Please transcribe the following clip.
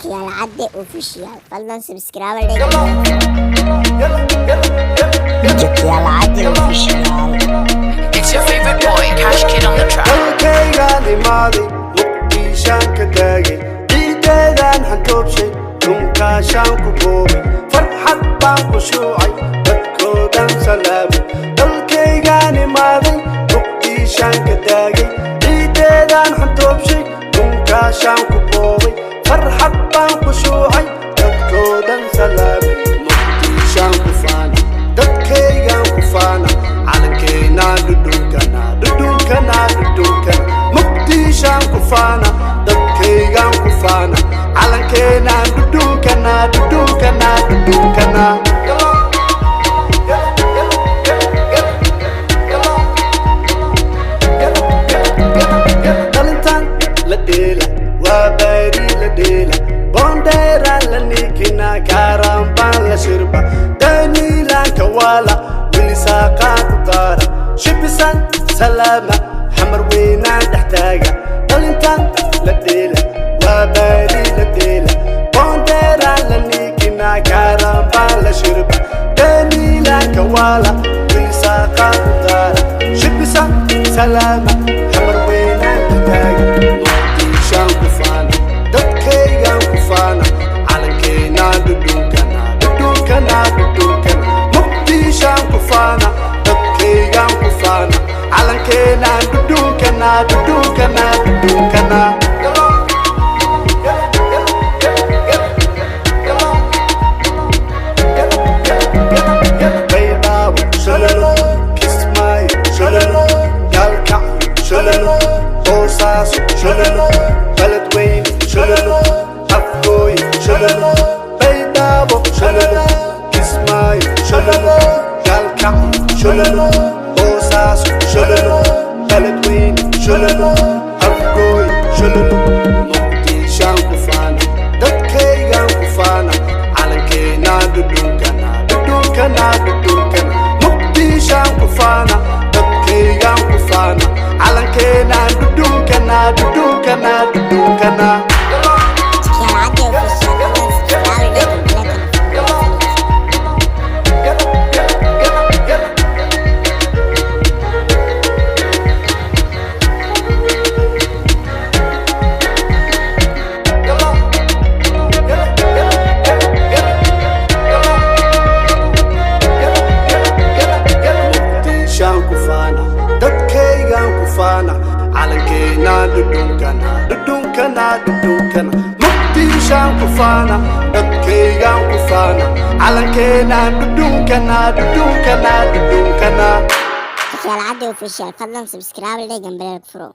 Tukiyaal Cadde Official. Fadlan subscribe dheh. Tukiyaal Cadde Official. It's your favorite boy, Cash Kid on the track. Dalkaygaan imaaday, Muqdishaan ka taagay, ciideedaan hantoobshay, dhunkaashaan ku boobay, farxad baan ku shuucay, dadkoodaan salaamay. Dalkaygaan imaaday, Muqdishaan ka taagay, ciideedaan hantoobshay, dhunkaashaan ku boobay, farxad baan ku shuucay, dadkoodan salaamay. Muqdishaan ku faana, dadkaygaan ku faana, calankeenaa dhudhunkana, dhudhunkana, dhudhunkana. Muqdishaan ku faana, dadkaygaan ku faana, calankeenaa dhudhunkana, dhudhunkana, dhudhunkana. Dhalintan la dheela, waa baari la dheela, boondeeraan la niikina, kaarambaan la shirba, daniilaan kawaala, wilisaaqaan ku daara, shibisan salaama, Xamar weynaan dhex taaga. Dhalintan la dheela, waa baari la dheela, boondeeraan la niikina, kaarambaan la shirba, daniilaan kawaala, wilisaaqaan ku daara, shibisan salaama, Xamar weynaan dhex taaga. Muqdishaan ku faana, dadkaygaan ku faana, calankeenaa dhudhunkana, dhudhunkana, dhudhunkana. Muqdishaan ku faana, dadkaygaan ku faana, calankeenaa dhudhunkana, dhudhunkana, dhudhunkana. Baydhabo shalalo, Kismaayo shalalo, Gaalkacyo shalalo, Boosaaso shalalo, Beledweyne shalalo, Afgooye shalalo. Baydhabo shalalo, Kismaayo shalalo, Gaalkacyo shalalo, Boosaaso shalalo, Beledweyne shalalo, Afgooye shalalo. Muqdishaan ku faana, dadkaygaan ku faana, calankeenaa dhudhunkana, dhudhunkana, dhudhunkana. Muqdishaan ku faana, dadkaygaan ku faana, calankeenaa dhudhunkana, dhudhunkana, dhudhunkana. Tukiyaal Cadde Official. Fadlan subscribe dheh, like. Muqdishaan ku faana, dadkaygaan ku faana, calankeenaa dhudhunkana, dhudhunkana, dhudhunkana. Muqdishaan ku faana, dadkaygaan ku faana, calankeenaa dhudhunkana, dhudhunkana, dhudhunkana. Tukiyaal Cadde Official. Fadlan subscribe dheh, gambaleel furo.